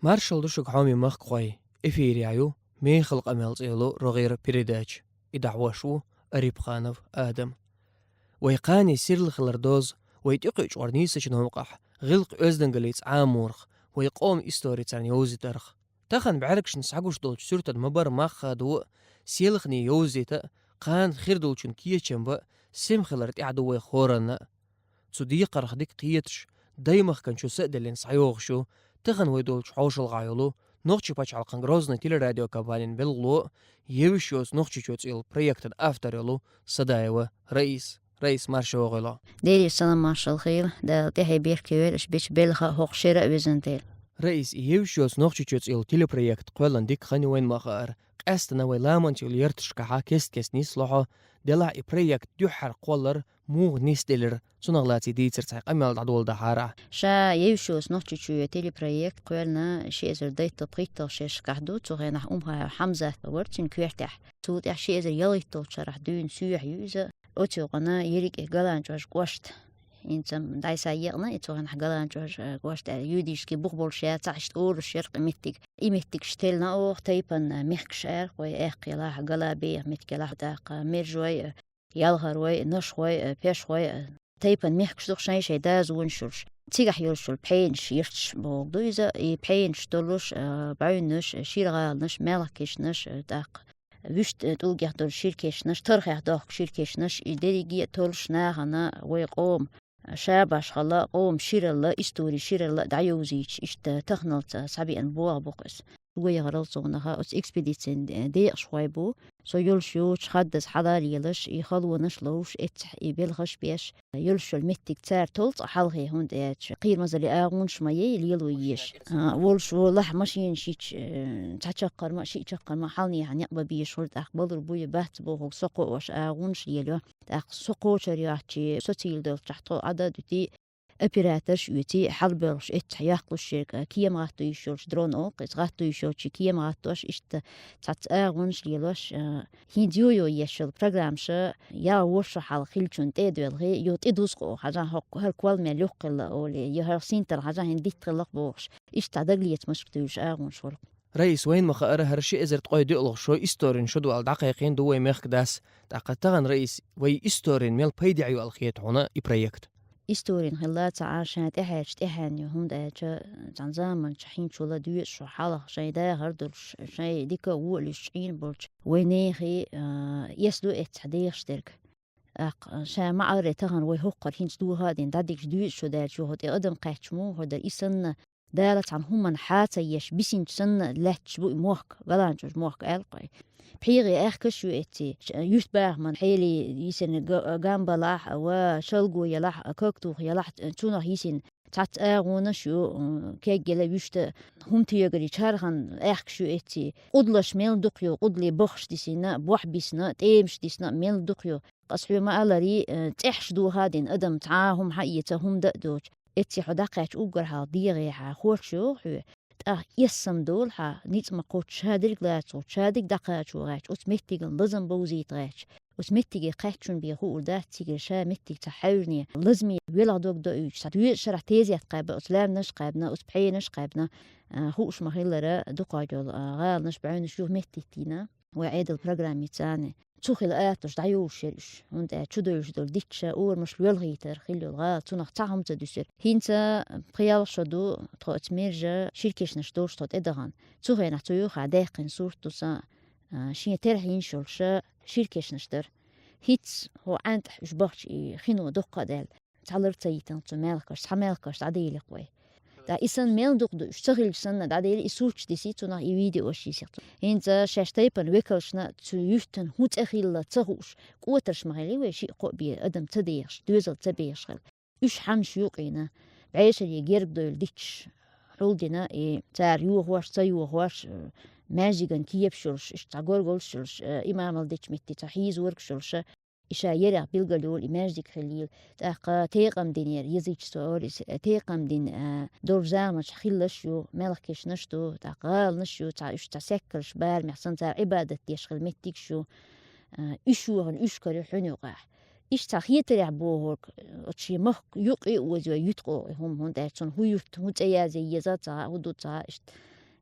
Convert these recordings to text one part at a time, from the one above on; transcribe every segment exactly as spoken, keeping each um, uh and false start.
Маршал ду шуга, хьоме махкахой! Эфире ю «Мехала къамел» цӀе йолу рогӀера передача. И дӀахьош ву Арипханов Адам. Вай кхане сирла хилар доьзна, вай тӀекхуьучу хӀора нийсачу новкъахь, гӀиллакх-оьздангаллица Ӏаморах, вай къоман истори царна йовзийтарх. Тахана бӀаьргашна схьагуш долчу суьртана ма-барра мах хадо а, селхане йовзийта а, кхана хир долчун кечам бан а, сема хилар тӀехь ду вай хӀоранна а. Цу декхарх дика кхеташ, даймахкана чу са а деллина схьайогӀуш ю тахана вай долчу хьошалгӀахь йолу, Нохчийн пачхьалкхан Грозный телерадиокомпанин белхало а, «Евзаш йоцу Нохчийчоь» цӀе йолу проектан автор йолу Садаева Раиса. Раиса, марша вогӀийла. Делера салам-маршалла хуьлда, Дала тӀаьхье беркате йойла аша бечу белхан а, хӀокху шеран а, везан Дела. Раиса, и «Евзаш йоцу Нохчийчоь» цӀе йолу телепроект кхоьллина дика хан ю вайна ма-хаъара. Къаьсттина вай ламанца йолу ярташкахь кест-кеста нисло хьо, делахь и проект дуьххьара кхоллар муха нисделира, цунах лаьцна дийцар цхьа къамел дӀадоладахьара ахь. Ша «Евзаш йоцу Нохчийчоь» телепроект кхоьллина ши эзар дейтталгӀа-пхийтталгӀа шерашкахь ду, цу хенахь Умхаев Хьамзат вара цуьнан коьртехь. Цул тӀаьхьа ши эзар ялхитталгӀачу шарахь дуьйна соьхьа ю иза. Оцу юкъана ерриг а Галанчожа кӀошта. ХӀинца-м дӀасаекъна и цу хенахь Галанчожа кӀошта аьлла, юридически бух болуш яц, цхьа иштта олуш яра кхин меттиг. И меттигаш теллина оха тайпана мехкаш аьлла, вай аьккхий лахьа, гала беха меттиг лахьа, тӀаккха мержой, ялхарой, нашхой, пешхой, тайпана мехкаш ду-кх шайн-шайн дозанаш йолуш. Цигахь йолуш йолу пхьенаш, ярташ бохург ду иза, и пхьенаш толлуш, а, бӀаьвнаш, шира гӀаланаш, маьлхан кешнаш, а, тӀаккха вуьшта, а, тӀулгех долу шира кешнаш, торхех дохку шира кешнаш, и дерриге а толлуш нахана вай къоман шабашхалла, къоман ширалла, истори ширалла дӀайовзуьйтуш, иштта таханалца схьабеана болх бу-кх иза. Шуьга яхарал цунах, оцу экспедицин де-, декъашхой бу. Со йолуш йоцуш хаддаза хьала а лелаш, и халонаш а ловш, эццахь и белхаш а беш, йолуш йолу меттиг цара толлу цкъа хьалхе, хӀунда аьлча кхерамазаллин агӀонаш ма яй лело езаш. А, волуш волахь машинаш йича, э, цхьа чаккхарма а, шиъ чаккхарма а хьалхахь некъ бан безаш хуьлу, тӀаккха балур буй, бац бохург со кхоош агӀонаш лелайо. ТӀаккха со кхочур йоцчу, со цийла долчохь тхо Ӏад а дуьтий, операторш а оьций, хьалабоьлхуш эццахь яккхалуш ерг, а, кема гӀатто йиш йолчу, дрон олу-кх иза, гӀатто йиш йолчу кема гӀаттош, иштта цхьацца агӀонаш лелош, а, хӀинца йо-йо еш йолу программаш, я вовшах хьалха хиллачунна тӀе а доьлхий, я тӀедузу-кх оха, хьажахьа хӀокху хӀара кол мел юххехула олий, я хӀара синтал хьажахьа хӀинца дитт хилла-кх бохуш, иштта дагалецамашка дуьйлуш агӀонаш хуьлу-кх. Раиса, вайна ма-хаъара, хӀара ши эзар ткъе доьалгӀа шо историн шо дуьхьал дӀакхайкхийна ду вай мехкан дас. ТӀаккха тахана, Раиса, вай историн мел пайдехь ю аьлла хета хьуна и проект? Историн хилла ца Ӏа, ша тӀаьхьарчу тӀаьхьенна ю, хӀунда аьлча цхьана заманчохь хӀинцачул а доьзна шо хьалха шайн дахар долуш, шайн дика а, вон а луьстуш Ӏийна болчу вайн нехан, а, эс ду эццахь дехаш дерг. ТӀаккха ша ма-Ӏарре тахана вай хӀокхара хӀинца доха а дина дӀадигча, доьзна шо даьлча, юха тӀе адам кхаьчча муха хир дара, и санна Дала цхьана хӀуманна хьа ца еш, бисинчу санна лаьтташ бу и мохк, Галанчожа мохк аьлла-кх вай. ПхьегӀийн аьхкаш а ю эццахь, ш-, юьртбахаман хьелий йисина га-, гамбалахь а, ва шалго ялахь а, когтух ялахь а, цунах йисина цхьацца агӀонаш а ю, м, кегийла вуьшта хӀума тегарий чархан аьхкаш а ю эццахь. Къудалаш мел дукха ю, къудале бахаш дисина, бохь бисина, тӀемаш дисина мел дукха ю. Ас хьоьга ма-аллара, э, цӀехьаш доха а дина, адам цхьа а хӀума хьаэца, хӀума дан а доцуш. Эццахь хьо дӀакхаьчча, уггар хьалха дегӀехьа ховш ю хьоьга. ТӀаккха эс-м долу хьан, ницкъ ма-кхоччу, шадерг а лацахь, шадерг а дӀакхачо гӀерташ, оцу меттиган лазам бовзийта гӀерташ. Оцу меттиге кхаьччунна бен хуур дац цигара ша меттиг ца хьаьвзине, лазаме велха дог доуьйтуш, цхьа доьзна шарахь тезет кхаьбна, оцу лаьмнаш а кхаьбна, оцу пхьенаш а кхаьбна, а, хууш ма-хиллара, дукхагӀа йолу, а, гӀаланаш, бӀаьвнаш юха меттийтийна вай Ӏедалан программица цхьаьна. Цу хила аталуш дӀайолуш яра уьш, хӀунда аьлча чудевллаш долу дитташ, орамаш лоьлхийтар хилла йолу гӀала, цунах цхьа хӀума ца дуьсура. ХӀинца пхи-ялх шо ду тхо оцу мержа шира кешнаш долуш тхо тӀедахана. Цу хенахь цу юххехь даьккхина сурт ду сан, а, шен терахь йинаш йолуш шира кешнаш дара. ХӀинца хӀокху ӀантӀахь уьш бахча и хино доккха а даьлла, цхьа лар ца йитина цу мехкашца, цхьа мехкаш дӀадели-кх вай. ТӀаккха и санна мел дукха ду уьш, ца хилча санна дӀадели, и сурташ дисий цунах, и видеош йисий цо. ХӀинца шаьш тайпана векалшна цу юьртана хӀун цӀе хилла ца хууш, кӀотарш ма хилий вай, шиъ-кхоъ бен адам ца дехаш, доьзал ца бехаш хилла. Уьш хьанаш юкъийна, бӀешерий герга девлла дитташ хьулдина, и цара йохош, ца йохош, э, маьждиган кепаш йолуш, иштта цхьа горгаллаш йолуш, э, имамал дечу метте цхьа хьийзоргаш йолуш, и ша ерех билгал йолу и маьждиг хилийла. ТӀаккха текъам динера, язычество олу иза, текъам дина, а, долчу заманчохь хиллаш ю, мелхкешнаш ду, тӀаккха гӀаланаш ю, цхьа уьш цхьа сехкалш, барамехь санна цара Ӏибадат деш хилла меттигаш ю. А, уьш йохана уьш карайо хьуьна юкъахь. Иштта цхьа хетарехь бохург, оцу шен махка юкъе а оза йой, юьтуш къокъе хӀума, хӀунда аьлча цунна хӀун юрт, хӀун цӀе язъе еза, цхьа хӀун ду, цхьа иштта.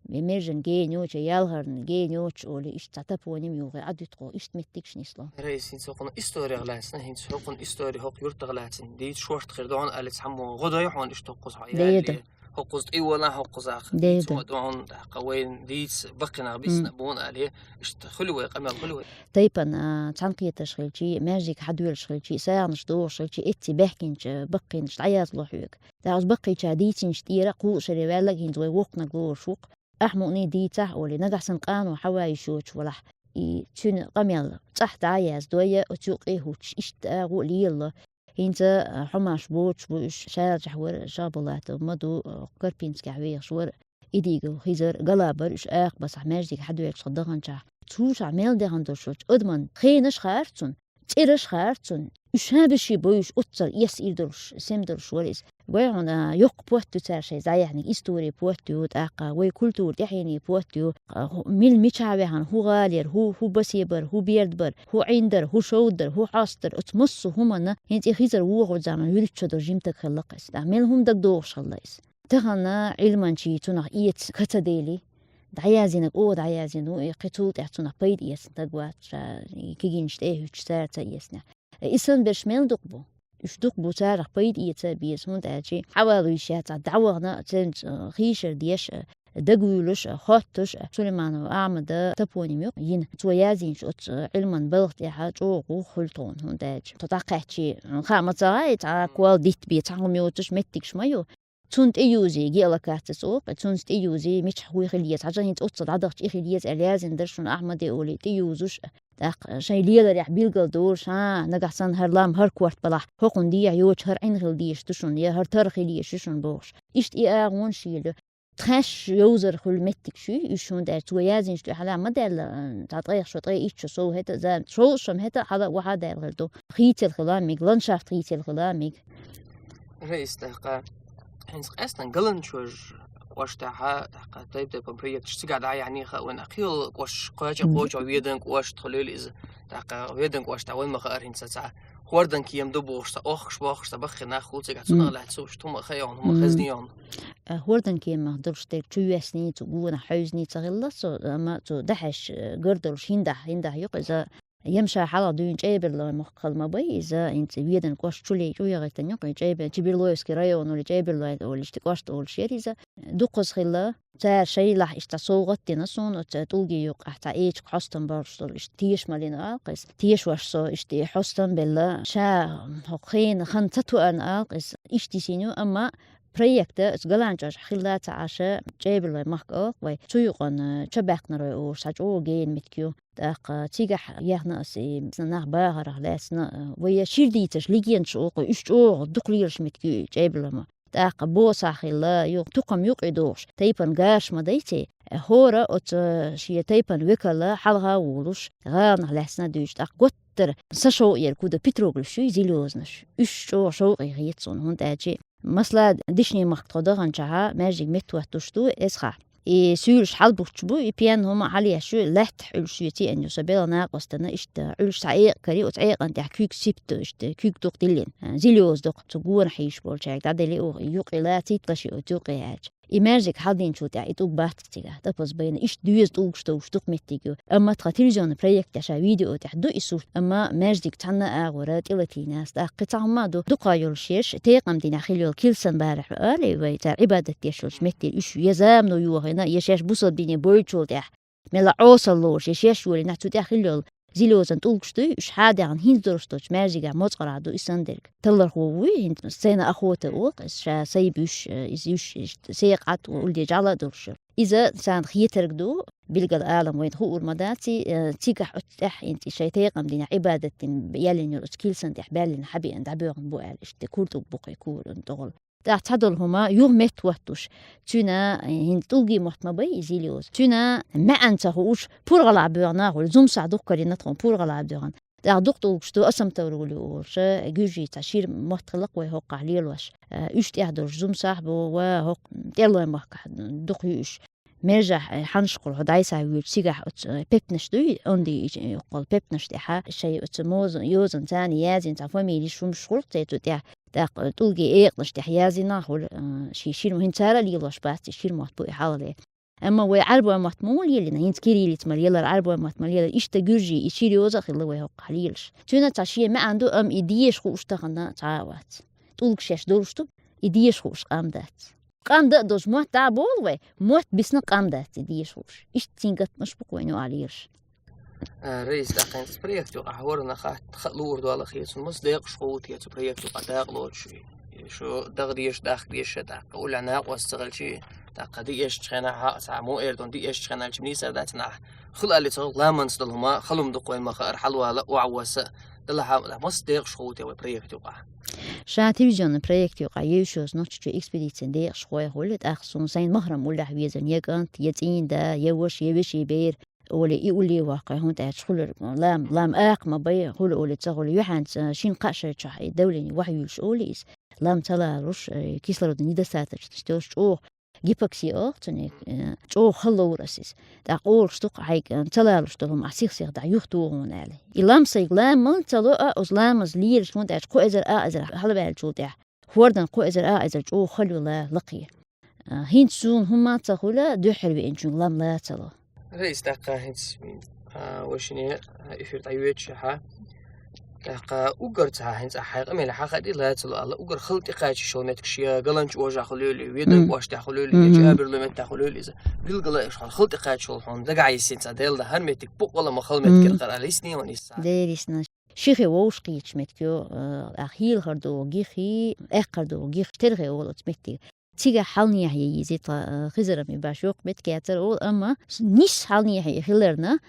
Ме-, мержан геноча, ялхарна геноча олий, иштта цхьа топоним юхе Ӏадуьту хьо, иштта меттигаш нисло. Раиса, хӀинца хӀокхуьн историх лаьцна, хӀинца хӀокхуьн истори хӀокху юртах лаьцна, дийца шорта хир ду хьуна аьлла, цхьаммо гӀо дой хьуна иштта хӀокхуза хьо Дайда. Яле, хӀокхуза тӀе а вала, хӀокхуза Дайда. Цо ду хьуна, тӀаккха вайн дийца баккхинах бисна М. бу хьуна аьле, иштта хуьлу вай, къамел хуьлу вай. Тайпана, а, цхьаьнакхеташ хилчий, маьждиг хьадоьлуш хилчий, сагӀанаш дохуш хилчий, эцций баьхкинчу баккхийнаш дӀаязло хьоьга. ТӀаккха уьш баккхийча дийцинчу тӀера кхузткъа шаре ваьлларг хӀинца вай воккханиг лоруш ву-кх. Ахьа мукъане дийцахь олий, нагахь санна къано хьава йиш йоцуш валахь, и цуьнан къамел цӀахь дӀа а яздой, оцу юкъе а хӀуттуш, иштта агӀо а лелало. ХӀинца, а, хьомаш боцуш бу уьш, Шаржахь вара Шахбулатов, Маду, а, Карпинскехь вехаш вара, Идигов Хизар, Галабар, уьш акха басахь маьждиг хьадоьллуш даханчохь. Цу шахь мел дехна долуш долчу адаман хенаш а хаьара цунна, цӀераш а хаьара цунна. Уьш хьабеши бойуш, оццал эс ир долуш, сема долуш вара иза. Гой хьуна, йоккха потт ю цара шайца дӀаяьхьнарг, историн потт ю, тӀаккха вай культуран тӀаьхьенан потт ю, а, хӀу-, мила мичахь ваьхна, хӀун гӀала яра, хӀун, хӀун басе бара, хӀун берда бара, хӀун Ӏин дара, хӀун шовда дара, хӀун хьоста дара, оцу массо а хӀуманна, хӀинца и Хизар вохучу заманахь вуьрхӀитта шо долу жима стаг хилла-кх иза. ТӀаккха мел хӀума дагадогӀуш хилла иза. Тахана Ӏилманчий цунах эца ка ца дели, дӀаяздинарг оха дӀаяздина ву, и кхин цул тӀаьхьа цунах пайда эцна стаг вац, ша и кегийнаш тӀе а хӀуьттуш, цара ца эцнехь. И санна берш мел дукха бу. Уьш дукха бу, царах пайда эца а беза, хӀунда аьлча хьавалуьйтуш яц, дӀавахана цуьнца, а, хийшар деш а, дагавуьйлуш а, хоттуш а, Сулейманов Ахьмада топоним ю-кх йина. Цо яздинчу оцу, а, Ӏилман балха тӀехь чӀогӀа гӀуллакх хуьлу тхуна, хӀунда аьлча тхо дӀакхаьччи, хаа ма ца гӀай, цхьа кхол дитта бен, цхьа хӀума йоцуш меттигаш ма ю. Цунна тӀеюзий геолокаци цӀокъа, цунца тӀеюзий мичахь хӀун хила еза, хьажа хӀинца оццул дӀадахча и хила еза аьлла яздина дара шуна Ахьмаде олий, тӀеюзуш а. ТӀаккха шайн леларехь билгал долуш, хьа, нагахь санна хӀара лам, хӀара корта балахь, хӀокхунна дехьа йоцуш хӀара Ӏин хила дезаш ду шуна, я хӀара тара хила езаш ю шуна бохуш. Иштта и агӀонаш а елла ю. Тхаьш йовзар хуьлу меттигаш ю уьш, хӀунда аьлча цо яздинчу тӀехь хьала ма даьлла, цхьа ткъех шо, ткъе итт шо сов хӀета а, за шовзткъа шо хӀета а хьала вахьа даьлла хир ду. Хийцалла хила мега, ландшафт хийцалла хила мега. Раиса, тӀаккха хӀинца къаьстина Галанчожа кӀоштахь, тӀаккха тайп-тайпана проекташ цигахь дӀаяьхьнехь а вайна, кхин йолу кӀошташ кхача а кхочу, Ведан кӀошт хуьлийла иза. ТӀаккха Ведан кӀоштахь вайна ма хаара хӀинца цхьа хӀордан кема ду бохуш, цхьа охкуш-бохкуш, цхьа баккхий нах хуьлу цигахь, цунах лаьцна уьш хӀума ха йогӀу, хӀума хезна йогӀу. А, хӀордан кемах долуш дерг чу йоьссина, цу гонах хьаьвзина ца хилла со, амма цу дӀахьаьжча, гар долуш хӀиндахь, хӀиндахь ю-кх иза. Ямша хьалха дуьйна ЧӀеберлойн мохк хала ма бай иза, хӀинца Ведан кӀошт чулей чӀу яхийтина ю-кх и ЧӀебе-, Чеберлоевский район олий, ЧӀеберлойн олий, иштта кӀошт олуш яра иза. Дукхаза хилла, цара шайлахь иштта совгӀат дина суна, оцу ТӀулгийн юккъехь цхьа эчиг хьостам болуш долу, иштта тешам а лина алкъа иза. Тешош со, иштта и хьостам белла, ша хӀокху хенан хан ца тоьарна алкъа иза. Иштта йисина ю, амма проекта оцу Галанчожахь хилла ца Ӏаш, ЧӀеберлойн махка алкъа вай, цу юкъана чабаьккхинарой олуш цхьа чӀогӀа гена меттиг ю. ТӀаккха цигахь яьхна аса и нах бахарах лаьцна, вай шира дийцарш, легендаш олу-кх, уьш чӀогӀа дукха лелаш меттиг ю и ЧӀеберлойн мохк. ТӀаккха босахь хилла, юха тукхам юкъе дохуш, тайпана гарш ма дайций, хӀора оцу шен тайпана векал хьалха а волуш, гӀаланах лаьцна а дуьйцуш, тӀаккха гуттар а са шовкъ ерг хӀун ду, петроглифаш ю, зилёзнаш. Уьш чӀогӀа шовкъе хета суна, хӀунда аьлча, масала, Дишни-махка тхо даханчохь маьждиг меттахӀоттуш ду эсхьа. И суьйлаш хьалабуттуш бу, и пен хӀума хьалаеш ю, лаьттахь Ӏуьллуш ю, циан ю, со белла накъостана, иштта Ӏуьллуш цхьа экъа карий, оцу экъан тӀехь куьг сипта, иштта куьг дукха диллина. Зилёз дукха цу гонах хьийзаш болчаьрга дӀаделли, оха юкъе лацийта лаши оцу юкъе аьлча. И маьждиг хьалдинчул тӀаьхьа и тӀулг бац-кх цигахь, тӀапаза байна. Иштта доьза тӀулгаш довш дукха меттиг ю. Амма тхан телевизионный проектехь ша видео тӀехь ду и сурт, амма маьждиг цхьанна а агӀора тӀелатийна яц. ТӀаккха кхин цхьа хӀума а ду, дукха йолуш ерш, тайпан динехь хилла йолу килсан барахь ала вай, цара Ӏибадат деш йолчу меттера, уьш я замано йохийна, я шаьш бусалба дине бойчул тӀаьхьа. Мела Ӏосалла лоруш, я шаьш йолийна, цу тӀехь хилла йолу зилёзан тӀулгаш дуй, уьш хьадаьхна хӀинца долуш долчу маьждигехь моцкъарахь ду и санна дерг. Таллархо вуй, хӀинца сцена охота олу-кх иза, ша сайн буьйш, э, иза уьш, иштта секъа Ӏад, улле жӀаьла а долуш йолу. Иза царна хетарг ду, билггал алам вайна хуур ма дац, э, цигахь оцу тӀехь хӀинца и шайн тайпан динехь Ӏибадат дина яьллина йолу оцу килсан тӀехь баьллина хьабеана дӀабоьгӀна бу аьлла, иштта куртуг бу-кх и куран тӀехула. ТӀаккха цхьадолу хӀума юха меттахӀоттуш, цуьнан, хӀинца тӀулгийн мотт ма бай иза, зилёз. Цуьнан маьӀна ца хууш, пургӀалахь боьгӀна хуьлу, зумсахь дукха карийна тхуна пургӀалахь боьгӀна. ТӀаккха дукха тӀулгаш ду, Асамтовр-Ули олуш, гуьржийн цхьа шира мотт хилла-кх вай хӀокхахь лелош. Уьш тӀехь долуш зумсахь бу, ва хӀокху тӀерлойн махкахь дукха ю уьш. Мержахь, э, хьаншкъур хьо дӀайса вуьйчу цигахь оцу, э, пепнаш дуй, онди ичи, э, йоккхал пепнаш тӀехьа, шай оцу моза-, йозан царна язйина цхьа фамилия шумаш хуьлу цай цу тӀехь, тӀаккха тӀулги экъанаш тӀехь язйина хуьлу, э, ши ширма хӀинца цара а лелош бац, и ширмотт бу и хьалале. Амма вай Ӏарбой мотт муха лелийна, хӀинца кириллица ма лелара, Ӏарбой мотт ма лелара, иштта гуьржий и шир йоза а хилла вай хӀокхахь лелаш. Цуьнан цхьа шен маьӀна ду, амма и деша хууш тахана цхьа а вац. ТӀулг шаьш долуш ду, и деша хууш къам дац. Къам дан а долуш мотт дӀа а болу вай, мотт бисна къам дац и деша хууш. Иштта цуьнан гатмаш бу-кх вайна юкъахь лелаш. А, Раиса, тӀаккха хӀинца проект юкъахь хӀоранна хатта, ха-, луур дола хецун, маса декъашхо ву те цу проект юкъахь дакъалоцуш, шу дагӀа дезаш, дахка дезаш, тӀаккха уллехь накъост ца хилчи, тӀаккха диъешчу хенахь, хьа, цхьа муха эр ду, диъешчу хенахь чу нийсар дац нах. Хила али ца гӀуллакх ламанца долу хӀума, халум дукха вайн ма хаара, хьалавала, охьавоса, далахьа, маса декъашхо ву те вай проект юкъахь. Ша телевизионный проект юкъахь евшоза нохчичу экспедицин декъашхой хуьлу, тӀаккха суна сайн махрам уллехь везан я кӀант, я цӀийнда, я ваша, я вешин бер, олий, и улле ваккхий, хӀунда аьлча хуьлура лам, лам акха ма бай, хуьлу олий, ца хуьлу, юьхьанца шина-кхаа шарчохь и давление вахьа юьллуш олий иза. Лам ца лалуш, э, кислородный недостаточность йолуш чӀогӀа гипоксия оха цуьнан, э, чӀогӀа хала ловра ас иза. ТӀаккха олуш ду-кх хьайга, э, ца лалуш долу хӀума ахь сих-сиха дӀа юхатоху хьуна аьлла. И лам сайга ламанца ца ло а, оцу ламаза лелаш, хӀунда аьлча кхо эзар а эзар хьалаваьллачул тӀаьхьа, хӀордан кхо эзар а эзар чӀогӀа хала ю ла-, лакхе. А, хӀинца суна хӀумма а ца хуьлу, дуьххьара веанчуьнга лам ла ца ло. Раиса, тӀаккха хӀинца, а, вай шине, а, эфир дӀайоьдучехьа, тӀаккха уггар цхьа хӀинца ахь хьайн къамелехь хьахади ла ца ло аьлла, уггар хала тӀекхачийша йолу меттигаш я ГаланчӀожахь хуьлийла, Ведар кӀоштахь хуьлийла, я Чабирло меттахь хуьлийла иза. Билггала аша хьуна хала тӀекхача йолу хьуна дагахь йисина цхьа Делан хӀара меттиг букъ вала ма хала меттиг кара аьлла, йисна йогӀу иза. Дера йисна. Шихи вовшахкхеташ меттиг ю, э, ахь хьелахар догӀу гихи, аьккхар догӀу гихи, терхе волу оцу меттиг. Цигахь хьалнехьа йийзи тхан, э, Хизарам и баш йоккха меттиг яцара олу, амма с-, нис хьалнехьа и хиларна,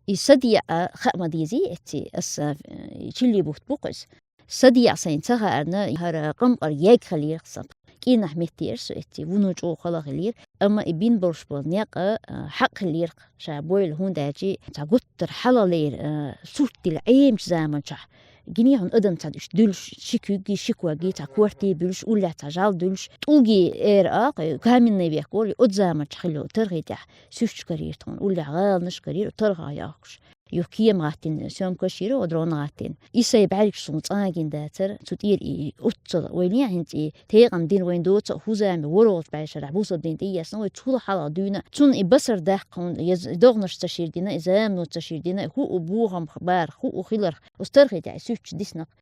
и садеӀа хаа ма дезий эцци, аса, э, чилли бутт бу-кх иза. СадеӀа сайна ца хаарна, хӀара къамкъара яьг хилира-кх сан. КӀирнахь меттера со эцци, вуно чӀогӀа хала хилира, амма и бина болуш болу некъ, э, хьакъ хилира-кх ша бойла, хӀунда аьлча цхьа гуттар хьалалера, э, сурт дилла Ӏемачу заманчохь. Гиний хьуна адам цхьа уьш дуьллуш, ши куьги, ши коги, цхьа корти буьллуш, уллехь цхьа жӀаьла дуьллуш, тӀулги эра а, кхе, каменный век олий, оцу заманчохь хилла йолу тархи тӀехь суьрташ карийра тхуна, уллехь гӀаланаш карийра, тархах йохкуш. Юха кема гӀаттина, съёмкаш йира, оха дрон гӀаттина. И сайн бӀаьргаш суна цӀа а гина дацара, цу тӀера и оццул, вай лен хӀинца и текъан дин вайн доца а хӀу зама ворхӀалгӀачу бӀешарахь бусалба дин тӀеэцна, вай цул хьалха дуьйна, цунна и басар даккха хӀунда, я з-, догӀанаш ца шийра дина, и замано ца шийра дина, хӀу у бохам барх, хӀу у хиларх, оцу тархи тӀехь и суьрташ дисна-кх.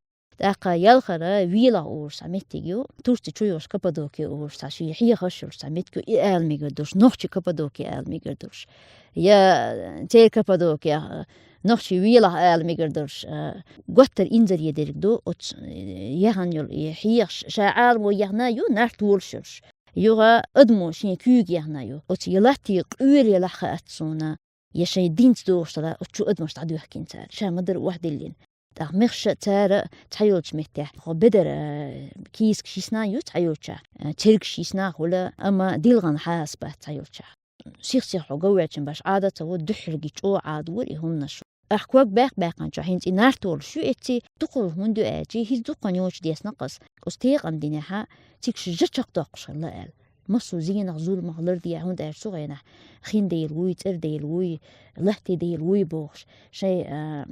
ТӀаккха ялхара Велах олуш цхьа меттиг ю, Турци чу йолуш Каппадокия олуш цхьа шен хьехаш йолуш цхьа меттиг ю, и ала мегар долуш, нохчи Каппадокия ала мегар долуш. Я церан Каппадокия, нохчи Велах ала мегар долуш, э, готтар инзаре дерг ду, оцу, э, яхана йолу и хьехаш, ша Ӏаламо яхана ю, нарт волуш йолуш. Юха адамо шен куьйга яхана ю. Оцу я латте къоьллехь хаьа суна, я шайн динца догӀуш дара, оцу чу адамаш дӀадоьхкина цара. Ша ма-дарра охьадиллина. ТӀаккха мехша цара цхьайолчу меттехь, хьо бедар, э, кийсакаш йисна ю цхьайолчохь, э, цергаш йисна хуьлу, амма дилгӀан хьаса бац цхьайолчохь. Сих-сиха хьо ган ваьлчун баш Ӏада ца ву, дуьххьарги чӀогӀа Ӏада вара и хӀуманаш. Ахь ког баьккха баьккхинчохь хӀинца и нарт волуш ю эцци, дукхалла хӀунда ю аьлчи, хӀинца дуккха ночу десна-кх ас. Оцу текъан динехьа цига шу жа чекхдоккхуш хилла аьлла. Массо а зенах, зуламах лардехьа, хӀунда аьлча цу хенахь хин дела вуй, цӀера дела вуй, латте дела вуй бохуш. Шайн, а,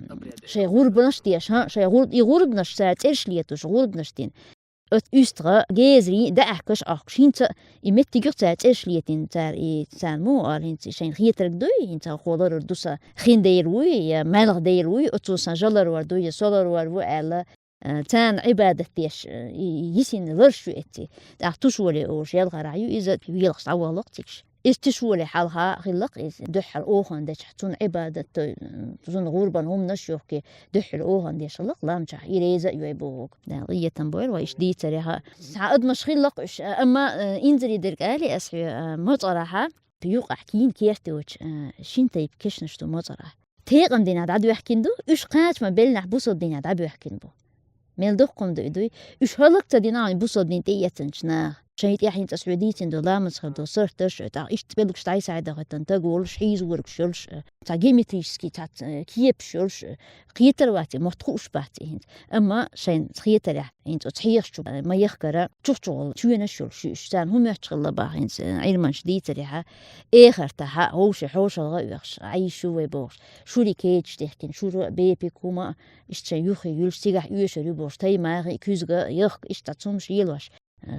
шайн гӀурбанаш деш, хӀа, шайн гӀур-, и гӀурбанаш цара цӀераш летуш, гӀурбанаш дина. Оцу уьстагӀа гезарий даьӀахкаш Ӏохкуш, хӀинца а и меттиг ю-кх цара цӀераш летина, цара и царна муха ала, хӀинца шайна хетарг дуй, хӀинца хьо ларар ду сан хин дела вуй, я маьлха дела вуй, оцо сан жа ларвар ду, я со ларвар ву аьлла, э, царна Ӏибадат деш, э, и-, йисина ларш ю эцци. ТӀаккха Тушволе олуш ялхарахь ю иза, велхаш дӀаволлакх цигаш. Иза Тушволе хьалха хилла-кх иза, дуьххьара охана дечохь, цунна Ӏибадат, э, цунна гӀурбан хӀуманаш йохке, дуьххьара охана деш хилла-кх ламчохь, и реза а йой бохург. Дала къинхетам бойла вай иштта дийцарехьа. Цхьа адамаш хилла-кх уьш, амма, э, инзаре дерг али ас хьоьга, э, МоцӀарахьа, юкъахь кийна керта йоцу, э, шин тайпа кешнаш ду МоцӀарахь. Текъан динехь дӀадоьхкина ду, уьш кхача ма беллинехь бусалба динехь дӀабоьхкина бу. Мел дуккха хӀума ду и дуй? Уьш хӀаллак ца дина, бусалба дин тӀеэцначу наха. Шайн тӀехь хӀинца ас хьоьга дийцина долу ламаз хир долу сурт дара шу, тӀаккха иштта белгаш дӀасадахийтина, таг волуш, хьийза воргаш йолуш, цхьа геометрический цхьа, э, кепаш йолуш, э, кхетар вац и, мотт хууш бац и хӀинца. Амма шайн хетарехь, хӀинца оцу хьехаш чу, э, ма яхкара, чухчухула чоьнаш йолуш ю уьш. Царна хӀун моьттуш хилла баха хӀинца, э, Ӏилманчаша дийцарехьа, эхартахьа, хӀовше хьошалгӀа а оьхуш, Ӏийш ю вай бохуш, шуьра кечаш дехкина, шуьра а, бепиг хӀума а, иштта шайн юххе юьллуш, цигахь оьшур ю бохуш, тайма а, куьзга а, яхка, иштта цхьа цумаш лелош.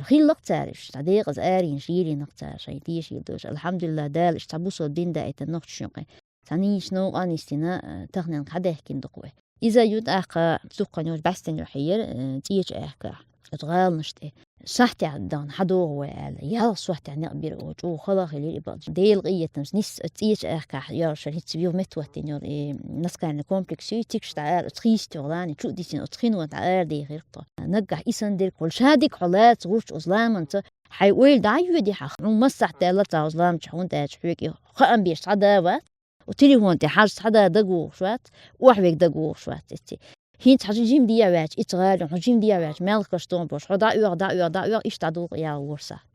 Хиллакх цара уьш, цхьа декъаза аренаш лелийнакх цара шайн тешийла долуш. Алхьамдулиллахь, Дала уьш цхьа бусалба дин даийтина нохчашна юкъе. Цхьа нийса новкъа а нисдина, таханенга хьадехкина ду-кх вай. Иза ю тӀаккха дуккха йолчу бӀаьстенна юьхь хьеяра, э, ЦӀечу Ахкахь, оцу гӀаланаш тӀе. Сахьтехь дахана хьадогӀу вай аьлла, ялх сохьтехь некъ бира оха, чӀогӀа хала хилира и бакъ. Делан къинхетамца нисса ЦӀечу Ахкахь йолуш хӀинца юха меттахӀоттийна йолу и национальный комплекс ю, и цигахь дӀаара оцу хийстачу гӀалана чу а дисина, оцу хино тӀе арадехира тхо. Наггахь и санна дерг хуьлу, ша дика хьо лаца гӀурташ оцу ламанца, хьайн ойла дӀа а йоьдий хьан, хьуна массахь даьлла цхьа оцу ламанчохь, хӀунда аьлча хьоьга и хаам беш цхьа да вац, оцу телефон тӀе хьажа цхьа да дагавогӀуш вац, охьавега дагавогӀуш вац эцци. ХӀинца хьажа жима дехьаваьлча, ица гӀала ю, хьо жима дехьаваьлча, мел кхаш тоху бохуш, хьо дӀа а оьху, дӀа а оьху, дӀа а оьху, иштта дӀадолу кху ялх ворхӀ сахьт.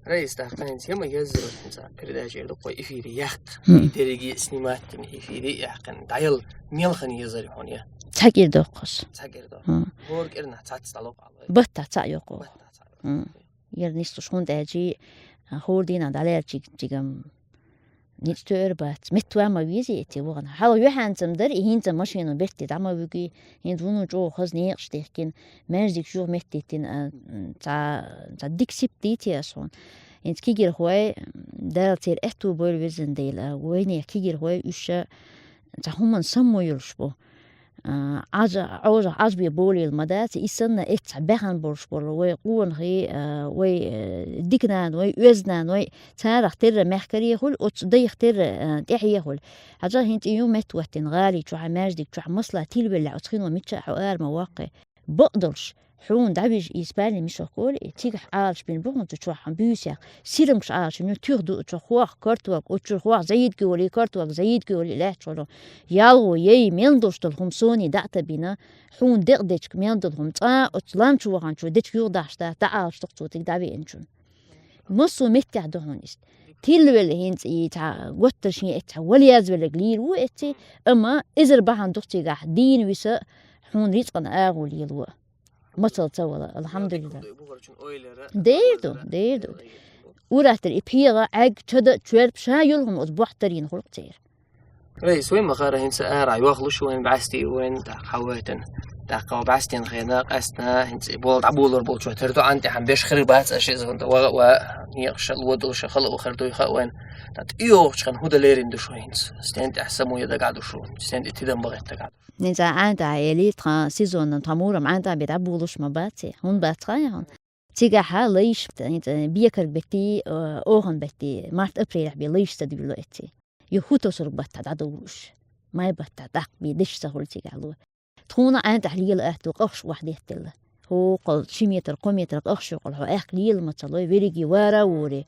Раиса, тӀаккха хӀинца хӀима еззара хӀинца передача эр ду-кх вай эфире яккха. Хм. И дерриге снимать дина, эфире а яьккхина, дӀаяла мел хан езар хьуна я? Цхьа кӀира доккхуш. Цхьа кӀира доккхуш. Хм. ХӀора кӀирнахь цхьацца дӀалур баха. Баттахь цхьаъ йоккху. Баттахь цхьаъ. Хм. Яра нислуш, хӀунда аьлча, хӀора дийнахь дӀалаьллачиг-, чигам ницкъ тоьар бац. Меттахой ма везий эцци вахана. Хьалха юьхьанца-м дара, и хӀинца машино бертте дӀа ма вуьгий. ХӀинца вуно чӀогӀа хаза некъаш дехкина, маьждигаш юха меттахӀиттина, а, цхьа, цхьа дика сибат дийций ас хьуна. ХӀинца кегийрхой, Дала церан аьтту бойла везан дела, а, вайнех кегийрхой уьш ша цхьа хӀуманна саммо йолуш бу. А, Ӏажа-, Ӏожах Ӏажбе болийла ма дац, и санна эццахь баьхна болуш болу вай къонахий, а, вай, э, дика наной, оьзда наной, царах терра мехкарехула, оцу дайх терра, а, тӀаьхьехула. Хьажа, хӀинца и ю меттахӀоттийна гӀали чохь, маьждиг чохь, масала, тилавеллехь, оцу хино мичча а хьо ара ма воккхий. Бакъдолуш, хьуна дӀавижа и спальный мешок олий, цигахь Ӏалаш бина бу хьуна цу чохь хьан буьйсех. Сирамгаш Ӏалашна ю, туьха ду оцу чохь хох, картолга, оцу чуьра хох заидка йолий, картолга заидка йолий лаьтташ волу. ЯлгӀо, яй, мел долуш долу хӀума соний дӀа а табина, хьуна декъа дечка мел долу хӀума цкъа оцу лам чу ваханчо дечка юха дахьаш дац, дӀаӀалаш ду-кх цо цига дӀавеанчунна. Массо а меттехь ду хьуна иштта. Тилавелла хӀинца и цхьа готтар шен эццахь вала язбелларг лийр ву эцци, амма эзар бахьана ду-кх цигахь дийна виса хьуна рицкъана агӀо лело. Мацалла ца вала, алхьамдулиллахӀ. Дер ду, дер ду. Ур аттара и пхьегӀа, Ӏег, чада, чоьрп ша йолу хӀума оцу бохь тарийна хуьлу-кх церан. Раиса, вай ма-хаъара, хӀинца арахь йохлуш вайн бӀаьсте вайн, тӀаккха хьан вайтан. ТӀаккха вай бӀаьстенан хенахь, къаьстина, хӀинца и бола дӀаболор болчо тера ду, Ӏан тӀехь беш хир бац аша иза хӀунда ваха а ва, некъаш а ло долуш а хала а хир дуй хаьа вайн. ТӀаккха тӀейогӀучу хенахь хӀун дан лерина ду шу хӀинца? Стен тӀехь самуе дагахь ду шу? Стен тӀе тидам бахийта дагахь ду шу? ХӀинца Ӏан тӀехь элий, тхан сезонан, тхан мурам Ӏан тӀехь бен дӀаболуш ма бац и. ХӀунда бац хаьий хьуна? Цигахьа лайш, хӀинца бекарг беттий, э, охан беттий, март-апрелехь бен лайш ца дуьйло эцци. Ю хӀу тосург баттахь дӀадовлуш. Май баттахь даккха бен деш ца хуьлу цигахь ло. Тхуна Ӏан тӀехь лела атта ду къахаш охьадетталла. ХӀокхул ши метр, кхо метр къахаш ю кхул, хьо аьхка лела ма ца лой, верриге вара а вори.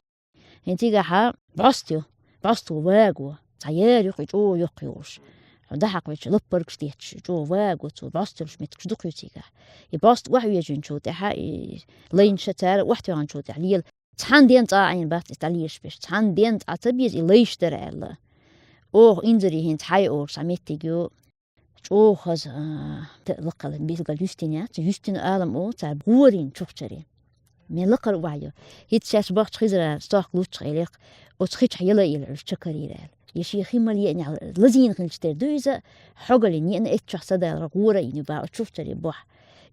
ХӀинца цигахьа бӀост ю, бӀост ву ваго, цхьа яра ю кху чӀогӀа йоккха йолуш. Хьо дӀахьакхавича лаппаргаш детташ, чӀогӀа ваго цо, бӀост йолуш меттигаш дукха ю цигахь. И бӀост охьавежинчул тӀаьхьа, и лайнаша цара охьатоьхначул тӀаьхьа лела. Цхьана денна цкъа а Ӏийна бац и дӀалелаш берш. Цхьана денна цкъа ца беза, и лайш дара аьлла. Оха инзаре хӀинца хьай олуш цхьа меттиг ю. ЧӀогӀа хаза, а, т-, лакхал билгал юьстина яц, юьстина алам о, цара гӀорийна чухчаре. Мен лакхара охьайо. ХӀинца шаьш бахча хизара стохка луччахь элира-кх, оцу хи чохь яла а елла, уьш чакарийра аьлла. Я шен хи мала еанехь лазийна хилча тера ду иза, хьогаллин еана эццахь садалара гӀора а йина ю баха оцу чухчаре бохь.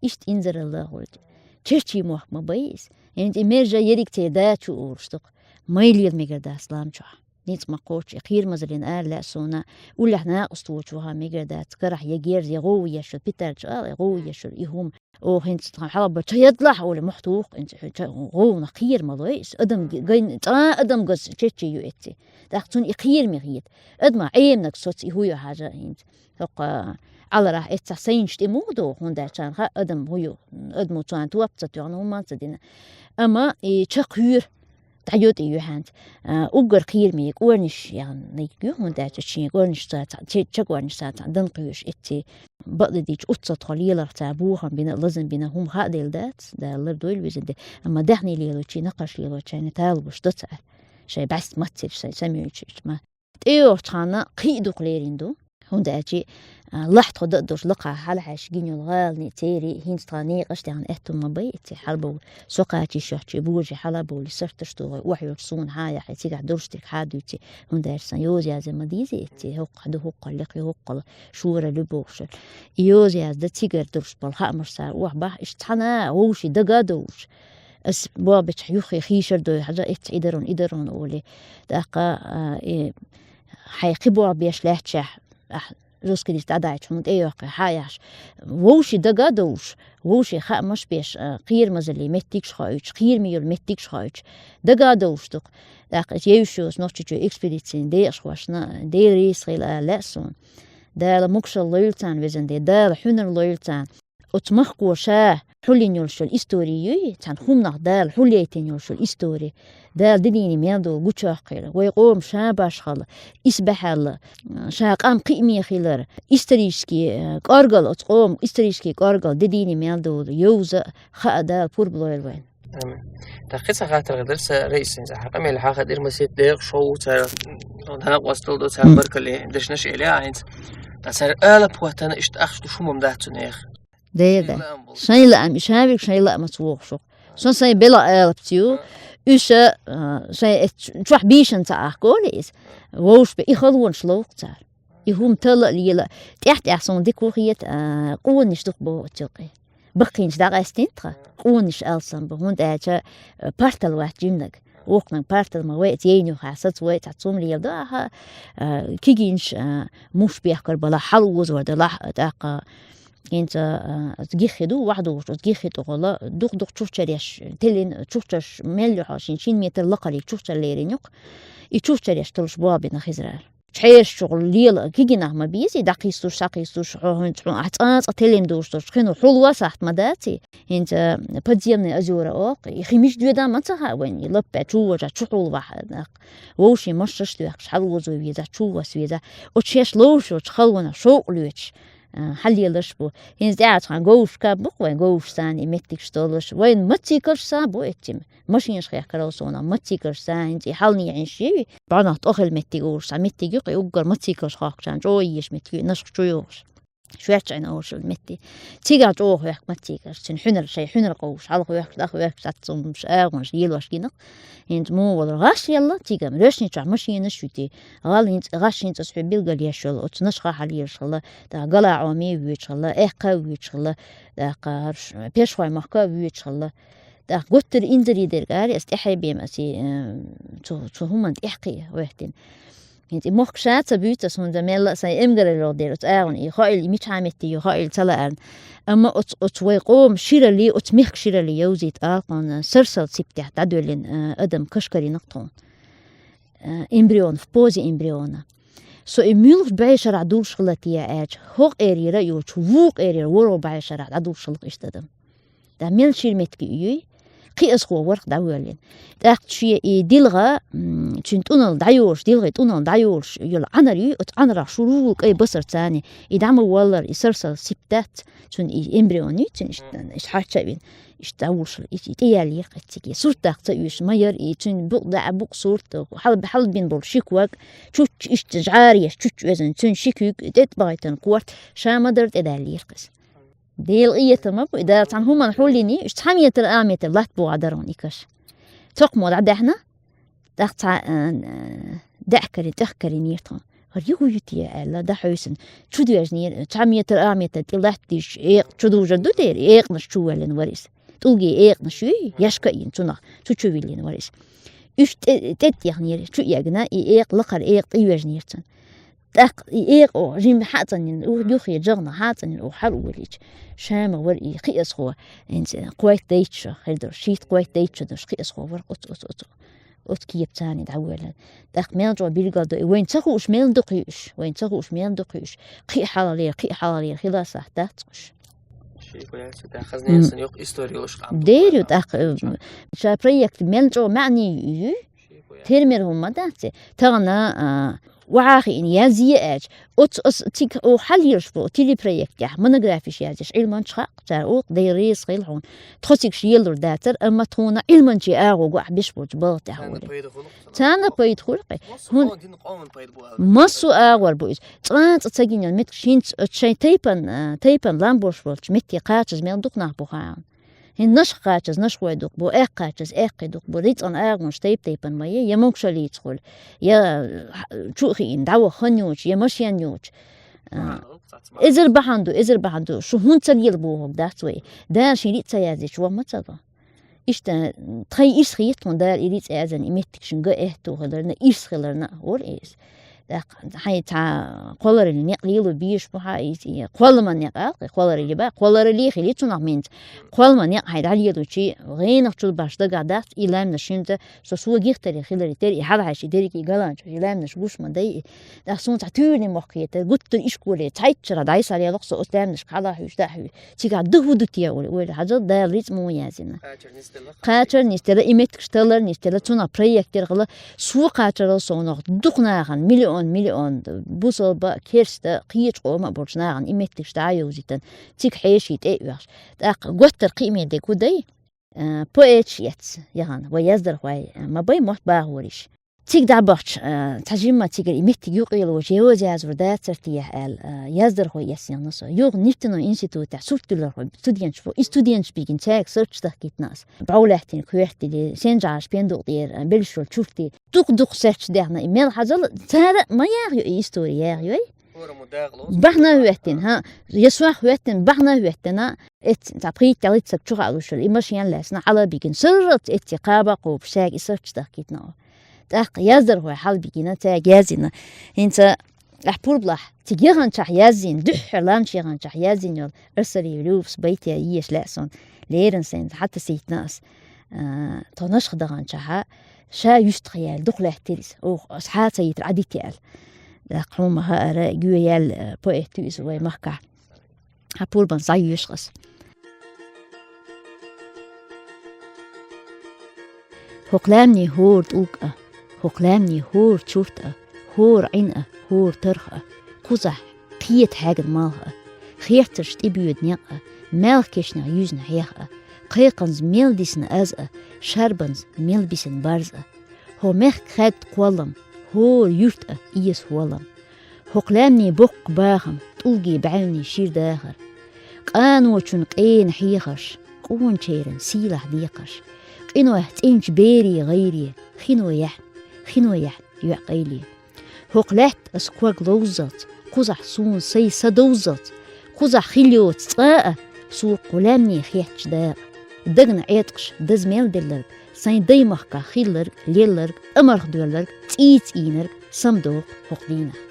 Иштта инзаралла а гӀуьрту. Чеччий мохк ма бай иза. ХӀинца и мержа ерриг церан да чу олуш ду-кх. Май лела мегар дац лам чохь. Ницкъ ма кхочу, и кхерамазаллин ара лаьа суна, уллехь накъосталла ваха мегар дац, карахь я герз, я гӀовгӀа ешура, питарча ала, я гӀовгӀа ешура, и хӀума. Оха хӀинца тхан хьалха бан ча ядалахь олий, мохь туху-кх хӀинца, хӀу-, ча-, гӀовгӀанах кхера ма лой, ас адам г-, гайн, цкъа адам газ чеччий ю эцци. ТӀаккха цунна и кхераме хета. Адаман Ӏемнаг соц и хӀу ю хьажа хӀинца. ХӀокху Ӏаларахь эццахь сайнаш тӀе муха догӀу, хӀунда аьлча царна хаьа адам хӀу ю, адамо царна топ ца тоьхна, хӀумма ца дина. Амма и ча кхоьру, дӀайо тӀе юьхьанца. А, уггар кхераме кӀорниш яханиг ю, хӀунда аьлча шен кӀорнишца цхьа, ча-, ча кӀорнишца цхьа дан кхоьруш эцци. Бакъда дийцича, уццатхо леларх цара бохам бина, лазам бина, хӀума хаа дела дац, Дала лардойла везан де. Амма даьхни лелочий, накхаш лелочайна талабаш до цара. Шоай бӀаьста маццирш, шоай самуьйчуьйчу ма. ТӀейогӀучу ханна кхин а дукха лерина ду. ХӀунда аьлча, а, лахьтхо дан а долуш, лакхахь хьалахьаьжча гинйолу гӀаланийн, церийн, хӀинца тхан некъаш тӀехь аьтту ма бай, эццехь хьалабовла. Со кхачийш йохчий, божий хьала а бовлий, сарташ тухий, охьайолчу суна хьан яхьий, цигахь долуш дерг хьан дуьйций, хӀунда аьлча сан йоза-яза ма дийзий эццехь, хӀокху ду, хӀокхул, лекха ю, хӀокхул, шора лу бохуш. И йоза-язда цигара долуш болу хаамаш цара охьабахь, иштта цхьана а вовшийн дага а довлуш. Ас боху бечохь юххе хийшар дой хьажа, эццахь и дарон, и дарон олий. ТӀаккха, а, и хьайн кхин боху беш лаьтташехь, ахь журналистка дӀадахьийча хьуна тӀейоккхий хьан яхьаш. Вовшийн дага а довлуш, вовшийн хаамаш беш, а, кхерамазаллин меттигаш хоуьйтуш, кхераме йолу меттигаш хоуьйтуш, дага а довлуш ду-кх. ТӀаккха иза евзаш йоцу Нохчийчоь экспедицин декъашхошна Дела реза хуьлда ала лаьа суна. Дала могушалла лойла царна, везан де, Дала хьуьнар лойла царна. Оцу махко ша хьулйина йолуш йолу истори юй, цхьана хӀуманах Дала хьулъяйтина йолуш йолу истори. Дала де дийне мел долу гучуйоккхийла, вай къоман ша башхалла, исбаьхьалла, ша къам кхиаме хилар, исторический, э, кӀоргал, оцу къоман исторический кӀоргал де дийне мел долу йовза а, хаа а Дала пурба лойла вайна. Амин. ТӀаккха кхин цхьа хаттар хир дара сан, Раиса, хӀинца хьан къамел хьахадира, масийтта декъашхо ву цара, декъастал ду цара, баркаллин дешнаш а элира хӀинца. Ткъа цара алапа хӀоттана иштта ахча ду, хӀума дац цу нехан. Деда. Шайн лаам болу. Шайн лаам, и шавиг шайн лаамаца вогӀуш ву. Со сайн бела алапца ю. Уьш, а, шайн эц-, чохь бийшина ца ахколе иза. Вовш бе, и халонаш ловкху цара. И хӀума талла а лела. ТӀаьхь-тӀаьхь суна дика ву хета, а, къонанаш дукха боху оцу юкъе. Баккхийнаш дӀакъаьстина тхан, къонанаш алсам бу, хӀунда аьлча, а, партал вац жимнаг. Вокханан партал ма вай, цу ейнуьйхьа саца вай, цхьа цум леладо аха, а, кигинаш, а, муш бехкар балахь, хьалаозор далахь, а, тӀаккха ХӀинца, а, оцу гиххи ду, вахьдугӀуш оцу гиххи тӀехула, дукха-дукха чухчареш, теллина чухчарш мел ю хьо шин, шин метр лакхариг чухчар лерина ю-кх. И чухчареш толуш болх бина хизарара. Хьераш чухула лела кигинах ма безий, дӀакхийсуш, схьакхийсуш, хьо хӀинца хьуна ахь цкъа-цкъа теллина долуш долчу хино хьулва сахьт ма даций. ХӀинца подземные озёра оха, и хи мича доьдахь ма ца хаьа вайна, и лаппе чу вожа, чу хьулвахь нах. Вовшийн машинаш доьхкуш, хьалаозо веза, чу вас веза. Оцу шаьш ловш йолчу халонах шовкъ лоьцуш, а, хьалелаш бу. ХӀинца тӀаьхьа цхьана говраш каб бу-кх вайн, говраш санна и меттигаш долуш. Вайн мотоциклаш санна бу эццим. Машинаш хехкарал суна, мотоциклаш санна, хӀинца и хьалнехьа йиш йий, бӀонах тӀохила меттиг олуш, цхьа меттиг ю-кх и уггар мотоциклаш хохкучарна чӀогӀа езаш меттиг ю, и Нашхачу йогӀуш. Шоьрчу Ӏина олуш йолу меттиг. Цигахь чӀогӀа хехк мотоциклаш, цуьнан хьуьнар шайн, хьуьнар къовлуш, хьалха хехкаш, дӀахехкаш, цхьацца цумаш, агӀонаш, лелош гина-кх. ХӀинца муха валар гӀаш елла, цигахь, речни чохь машинаш ю те. ГӀала хӀинца, гӀаш хӀинца аса хьоьга билгалъеш йолу, оцу Нашха хьалелаш хилла, тӀаккха Галаоми а воьдуш хилла, Аьккха а воьдуш хилла, тӀаккха хӀорш Пешхой махка а воьдуш хилла. ТӀаккха гуттара инзаре дерг ари аса тӀаьхье бен аса, э, цу, цу хӀуманна тӀаьхье гӀоьттина. ХӀинца и мохк ша ца буьйцу аса, хӀунда мелла а сайн эмгаралло дера оцу агӀонна, и хоийла, и мичхьа меттиг ю хоийла ца лаарна. Амма оцу, оцу вай къоман ширалли, оцу мехкан ширалли йовзийта алкъонна сарсал сиптехь дӀадоьллина, э, адам кашкарина-кх тхуна. Э, эмбрион, в позе эмбриона. Со и муьлхачу бӀешарахь дуллуш хилла те аьлча, хӀокху эрера а йоцуш, вукху эрера ворхӀ бӀешарахь дӀадуллуш хилла-кх иштта адам. Да мел шира меттиг юй, кхиазхо вара-кх дӀавоьллина. ТӀаккха шен и дилха, м, цуьнан тӀуналла дӀайолуш, дилхин тӀуналла дӀайолуш йолу Ӏанар юй, оцу Ӏанарах шурула кӀай басар царна, и дӀа ма воллара, и сарсал сип дац, цуьнан и эмбрион юй, цуьнан иштта, иштта хьарча а вина, иштта дӀавуллуш хилла, и, и тӀеяьллера-кх эцциге. Сурт даккха ца оьшуш ма яра и, цуьнан букъ даа, букъ сурт, хьал-, хьалабина болу ши ког, чучча иштта жӀареш, чучча оьзна, цуьнан ши куьг, тӀе тӀебахийтина корта, ша ма-дарра тӀедаьллера-кх иза. Делан къинхетам ма бу и, Дала цхьана хӀуманна хьулйиний, уьш цхьа метр, а метр латта богӀа дара хьуна и каш. Цоккха мо дӀадаьхьна, тӀаккха цхьа, а, а, даьӀахкарий, тӀехкарийнера тхуна. ХӀара юха ю те аьлла, дӀахьевсина. Чу доьжнера, цхьа метр, а метр тӀе латтийша, экъа чу дужур ду дера, экъанаш чу воьллина вара иза. ТӀулгийн экъанаш юй, яшка а йина цунах, цу чу виллина вара иза. Уьш тӀе, тӀе тӀехнера, чу эгна, и экъа лакхара экъа тӀейоьжнера цунна. ТӀаккха и экъа жимма хьа а цӀанйина, юххе жагӀна хьа а цӀанйина, оха хьалаволийча, ша ма вара и кхиазхо, хӀинца кхойтта-дейтта шо хир долуш, шийтта-кхойтта-дейтта шо долуш кхиазхо вара оцу, оцу, оцу, оцу кепа царна дӀавоьллина. ТӀаккха мел чӀогӀа билгалдо и, вайна ца хууш мел дукха ю уьш, вайна ца хууш мел дукха ю уьш. Кхин а хьалхалера, кхин а хьалхалера, хила сахьт дац-кх уьш. Ши гулялца тӀаккха хазнецан юкъа истори йолуш къам. Дера ю тӀаккха, э, ша проект мел чӀогӀа маьӀний юй. Термер хӀума дац, тахана, а, вахьа хиъна язъе аьлча, оц-, оц-, цига оха хьалъелаш бу телепроектехь, монографиш язъеш, Ӏилманча хаьа, цара оха дай реза хила хьуна. Тхо цига шелур дацар, амма тхуна Ӏилманчий агӀо гу ахь беш болчу балха тӀехь волий. Царна пайда хуьлу. Царна пайда хуьлу кхе. Царна пайда хуьлу кхе. ХӀун? Массо а агӀор бу иза. Цкъа а цӀа ца гинел меттигаш хӀинца оцу шайн тайпан, а, тайпан лам болуш болчу метте кхачаза мел дукха нах бу хаьа. ХӀинца нашха кхачаза нашхой дукха бу, аьккха кхачаза аьккхий дукха бу, рицкъан агӀонаш тайп-тайпана ма е, я могушаллица хуьлу, я, а, чу а хиъна, дӀаваха хан йоцуш, я машен йоцуш. А, эзар бахьана ду, эзар бахьана ду, шу хӀунда ца лела бохург дац вай. Дала шен рицкъ ца яздича, ваха ма ца ло. Иштта, тхайн ирс хета хьуна Дала и рицкъ яздина, и меттигашна ган аьтту хиларна, ирс хиларна а, вара иза. ТӀаккха хьайн цхьа кхоллараллин некъ лело безаш бу хьа иза, и кхолламан некъ аьлла, кхолларалли бац, кхолларалли хили цунах минца. Кхолламан некъ хьайн дӀалелочи, гӀенах чул баш дагахь дац, и лаьмнаш хӀинца со, со гихтаре хиларе тера, и хьалхьаьжча дерриге и галанчаш, и лаьмнаш гуш ма дай и. ТӀаккха суна цхьа туьйранийн мохк хетара, гуттар ишколе цхьайччара дӀасахьар ялахь со оцу лаьмнашка хьала а хьуьйсу, дӀа а хьуьйсу. Цигахь ду хӀу ду те, олий, ойла хьажал, Дала рицкъ муха яздина. Кхачар нисделла, и меттигаш таллар нисделла, цунах проект яр хилла, со кхачарал совнах дукха нахана, миллион, миллион, бусалба, керста, кхечу къоман а болчу нахана и меттигаш дӀа а йовзийтина, цига хьеший тӀе а оьхуш. ТӀаккха готтар кхиаме дерг хӀу дай? Э, поэташ эцна яхана, вай яздархой, э, ма бай мотт бахориш. Цига дӀабахча, а, цхьа жимма цигара и меттиг юкъе лоцуш, йоза язор дацар те аьлла, а, яздархой эцна яхана со. Юха нефтяной институтехь сурт дуьллархой студенташ бу, и студенташ бигина цаьрга сурташ дахкийтина ас. БӀов лаьттина коьртали, сенжагӀаш пендукъ тӀера, а, беллаш йолу чуртий. Дукха-дукха сурташ даьхна и мел хьажал, цара а ма яхайо и истори, яхайой. Бахьана хӀоьттина, хӀа, я сох хӀоьттина, бахьана хӀоьттина, эцци, цхьа пхийтта-ялхитта саг чу хаалуш хилла, и машен лаьцна, хьала а бигина, сурралц эцци кхаба а кхобуш, цаьрга и сурташ дахкийтина. ТӀаккха яздархой хьалабигина, цаьрга яздина. ХӀинца ахь пурбалахь, цига яханчохь яздина, дуьххьара лаьмнаш яханчохь яздина йолу Арсалиев Люфас байт ян езаш лаьа суна, леррина сайна хьатасийтина ас. А, тхо Нашха даханчохь, ша юьстах яьлла, дукха лаьттира иза. Оха ас хьа ца йитира, Ӏадитта аьлла. ТӀаккха хьуна ма хаьара, гӀоьяьлла, а, поэт ю иза вай махкахь. Хьан пурбанца дӀайоьшу ас. ХӀокху лаьмнийн хӀора тӀулг а, хӀокху лаьмнийн хӀора чурт а, хӀора Ӏин а, хӀора тарх а, кхузахь кхета хьаьгна малх а, херцарш тӀебоьду некъ а, маьлхан кешнех юьзна хьех а, кхайкханца мел дисна аз а, шарбанца мел бисина барз а. ХӀокху мехкан хаьдда кхоллам, хӀора юрт а, эса хӀоллам. ХӀокху лаьмнийн боккха бахам, тӀулгийн бӀаьвнийн шира дахар. Къаночун къена хьехарш, къоначеран сийлахь декхарш. Къинойх цӀеначу берийн гӀайре, хиноехь, хиноехь йоьӀу къайле. ХӀокху лаьтта ас ког ловззалц, кхузахь суна сайн са довззалц, кхузахь хила йоцу цкъа а, суна кху лаьмне хеттачу дакъа. Дагна Ӏеткъаш даза мел делларг, сайн даймахкахь хилларг, лелларг, тӀамарх доьлларг, цӀийца ийнарг самадоккху хӀокху дийнахь.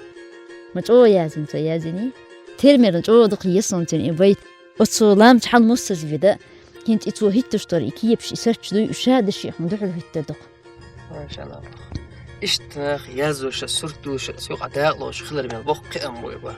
Ма чӀогӀа яздина цо, яздиний? Термерна чӀогӀа дукха еза суна цуьнан и байт. Оцу ламчу хьал муссаза вида, хӀинца и цо хӀиттуш дара, и кепаш, и сурташ дуй, уьш ша даши хьуна дуьхьал хӀиттар дукха. Машалла. Иштта нах яздоша, сурт доша, соьга дакъа лоша хилар мел боккха кхиам бу и бан.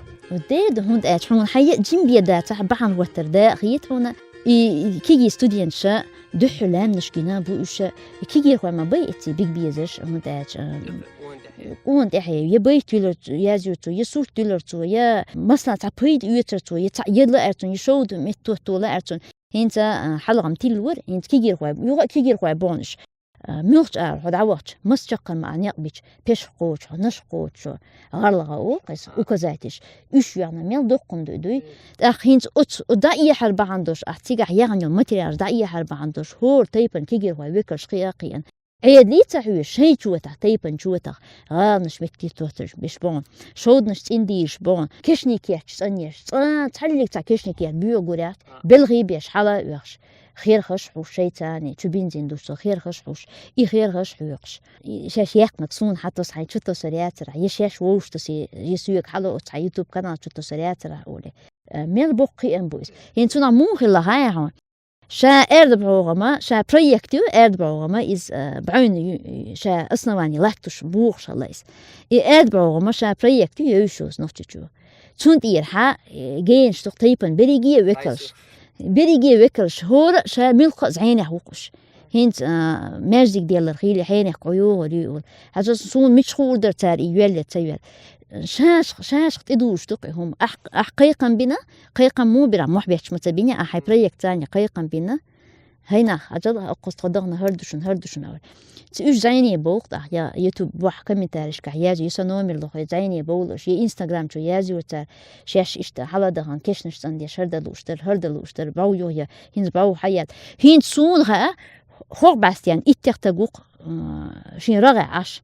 Де да, хӀунда аьлча хьуна хьан е-, жим бен дацахь, бахьана хӀоттар дакъа хета хьуна. И, и кегий студенташа дуьххьара лаьмнаш гина бу уьш. И кегийрхой ма бай эцци биг безаш, хӀунда аьлча, а, къона тӀаьхье, я байт вилар цо, язйо цо, я сурт дуьллар цо, я, масала, цхьа пайда оьцур цо, я цхьа, я лаьар цунна, я шовда метта тотто лаьар цунна. ХӀинца, а, хьалха-м тилла вара, хӀинца кегийрхой, юха а кегийрхой бохуш. А, муьлххачу агӀор хьо дӀавахча, маса чаккхарма а некъ бича, пешах кхочу хьо, нашха кхочу хьо, гӀарлагӀа оха иза, указатель. Уьш йоьхна мел доккхун дуй, дуй. ТӀаккха хӀинца оцу, о, дӀаэхьар бахьана долуш, ахь цигахь яхана йолу материалаш дӀаэхьар бахьана долуш, хӀора тайпана кегийрхой векалш кхиа а кхиъна. Ӏедале ца хьоьжуш, шайн чотах, тайпана чотах, гӀаланаш метте тоттуш беш боху, шовданаш цӀиндийраш боху, кешнийн керташ цӀанъеш, цкъа цхьаллиг цхьа кешнийн керт боьха гур яц, белхий беш, хьала а оьхуш, херхаш хьуш, шайца а, чу бензин дуьсу херхаш хьуш, и херхаш хьоькхуш. И шаьш яьккхинарг суна хьан тосу, хьайн чу тосур яцара, я шаьш вовшахтосу, я соьга хьала оцу хьан YouTube канал чу тосур яцара, олий. Э, мел боккха кхиам бу иза. ХӀинца цунах муха хилла хаьий хьуна? Ша аьрда бӀогӀама, ша проект ю, аьрда бӀогӀама иза, э, бӀаьвна ю, ша основание латтош бохуш хилла иза. И аьрда бӀогӀама ша проект ю, йовзуш Нохчийчу. Цунна тӀера хьа, э, генаш дукха тайпана берриге а векалш. Берриге а векалш, хӀора а ша муьлхха а зӀенехь ву-кх уьш. ХӀинца, а, маьждиг деллар хиле хьенех кхо йогӀур ю. Хьажа суна мича хуур дара цара и йоьлле ца йоьлле. Шашха, шашха тӀедугӀуш ду-кх и хӀума. Ахь, ахь кхайкхам бина, кхайкхам му бира, мохь бечма ца бина, ахь хьай проект царни кхайкхам бина. Хьайнах, хьажа, оккхус тхо дахана хӀара ду шуна, хӀара ду шуна, авар. Ца уж зайне бовкъ тӀа, я YouTube бохь комментаришкахь язъю, я са номер лохе зайне бовлуш, я Instagram чу язъю цара, шаьш иштта хьала дахана, кешнаш цӀандеш, хӀара да луш дар, хӀара да луш дар, бӀов йо я, хӀинца бӀов хьаят. ХӀинца суна хаа, хох бӀастен, иттех таг вукх, а, шин рагӀе Ӏаш.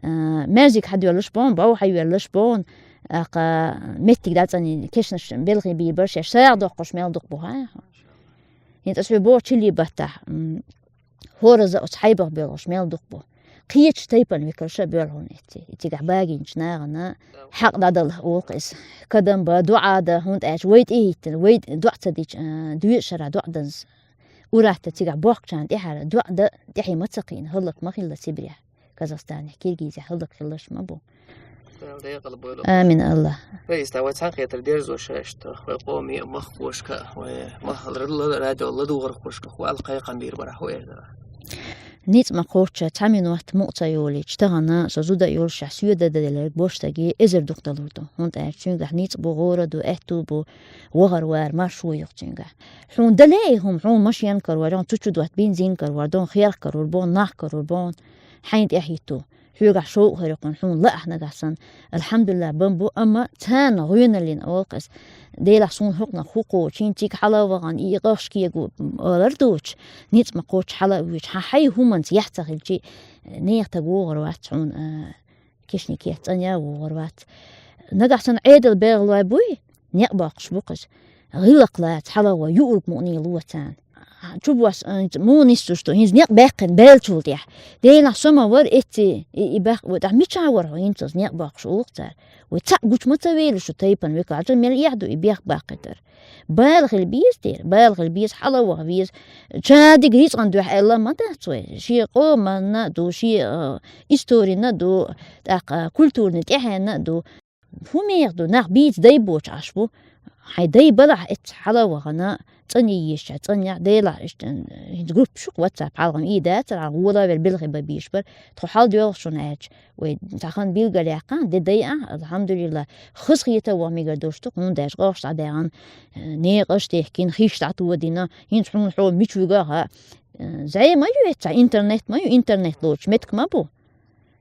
А, маьждиг хьадоьллаш бон, бӀов хьайоьллаш бон, аккха меттиг дацӀанин, кешнаш белхи бийбар шаьш, сагӀа доккхуш мел дукх бу, хаа? ХӀинца ас хьоьга боху чили баттахь, м, хӀораза оцу хьайбах боьлхуш мел дукх бу. Кхечу тайпана векалша а боьлху хьуна эцци. И цигахь багийначу нахана хьакъ дӀадала вукх иза. Кадам ба, дуӀа да, хӀунда аьлча вай тӀе а хӀиттина, вай доӀа ца дича, а, доьшара доӀа данза. Уратта цигахь бохкучарна тӀаьхьара доӀа дан тӀаьхье ма ца кхиъна, хӀаллак ма хилла Сибрехь, Казахстанехь, Киргизехь хӀаллак хилалаш ма бу. Дала декъала бойла. Амин, Алла. Раиса, вай цхьаьнакхетар дерзош иштта, вай къоме а, махкошка а, вай мах-, ра-, ра-, радио ладугӀархошка а хӀу аьлла кхайкхам бийр бара, хӀу эр дара? Ницкъ ма кхоччу, цхьа минот мукъа ца йолийча, тахана со зуда йолушехь соьда дан делларг бошдаге эзар дукха далур ду. ХӀунда аьлча цуьнгахь ницкъ бу, гӀора ду, аьтту бу, вахар-вар маршо ю-кх цуьнгахь. Хьуна дан лаьий хӀума, хьуна машен карор, хьуна цу чу дотта бензин карор, дон херх карор, бон нах карор, бон хьайна тӀе хӀитто. Хьоьгахь шовкъ хир ю-кх хьуна, хьуна лаахь нагахь санна. Алхьамдулиллах, бан бу, амма царна гӀоьналлина олу-кх ас. Делахь суна хӀокхунах хӀу кхочу, хӀинца цига хьала а вахана, и къахча кегу алар доцуш, ницкъ ма кхоччу хьала а воьдуш, хьан хьайн хӀуманца яхь ца хилчи, нехан таг вогӀур вац хьуна, а, кешнийн кехат цӀанъян а вогӀур вац. Нагахь санна Ӏедал бегӀалой буй, некъ боккхуш бу-кх иза. ГӀиллакх лаца хьала а ван юург мукъане ло царна. Чу бос, а, муха нисдуш ду, хӀинца некъ баьккхина баьллачул тӀехь. Делахь со ма вара эцци, и, и баьккха ву тӀехь, мичахь вара хьо хӀинца оцу некъ боккхуш олу-кх цара. Вай цхьаъ гучу ма ца велаш шу тайпана векалша, мел эхь ду и бех баккхийтар. Бала хила беза дера, бала хила беза, хьала а ваха веза. Чадиг рицкъан дуьхьа аьлла ма дац вай. Шен къоманна а ду, шен, а, историна а ду, тӀаккха культурный тӀаьхьенна а ду. ХӀун меха ду, нах бийца дай боцуш Ӏаш бу. Хьайн дай балахь эццахь хьала а вахана, цӀанъян езачохь цӀанъян, делахь иштта, хӀинца группаш ю-кх WhatsApp хьалха, и дацара, хьалха гӀола а велла белхи бан бийш бара. Тхо хьал доьлху шуна аьлча, вай цхьа хан билгалъяьккхина, де дай а, алхьамдулиллах, хазахета а ваха мегар долуш ду-кх, хӀунда аьлча къахьаш дӀадахана, э, некъаш а дехкина, хиш дӀатодина, хӀинца хьуна хьо мича вуьгу а хаьа. Э, зӀе ма ю эццахь, интернет ма ю, интернет лоцуш меттиг ма бу.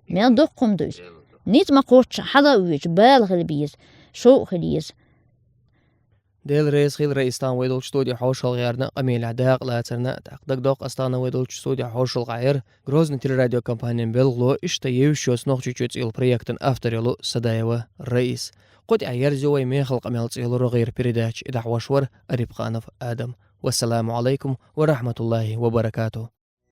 Мел доккха хӀума ду иза. Ницкъ ма кхоччу, хьала а воьдуш, бала хила беза, шовкъ хила еза. Дела реза хуьлда, Раиса, тахана вай долчу студи хьошалгӀа гӀертарна, къамелехь дакъа лацарна, тӀаккха дагадоккху ас тахана вай долчу студи хьошалгӀа гӀертар Грозный телерадиокомпанин белхало, иштта евзаш йоцу Нохчийчоь цӀе йолу проектан автор йолу Садаева Раиса. Кху тӀехь ерзайо вай «Мехала къамел» цӀе йолу рогӀера передача, и дӀахьош вара Арипханов Адам. Вассаламу Ӏалайкум ва рахьматуллахӀи ва баракатухӀ.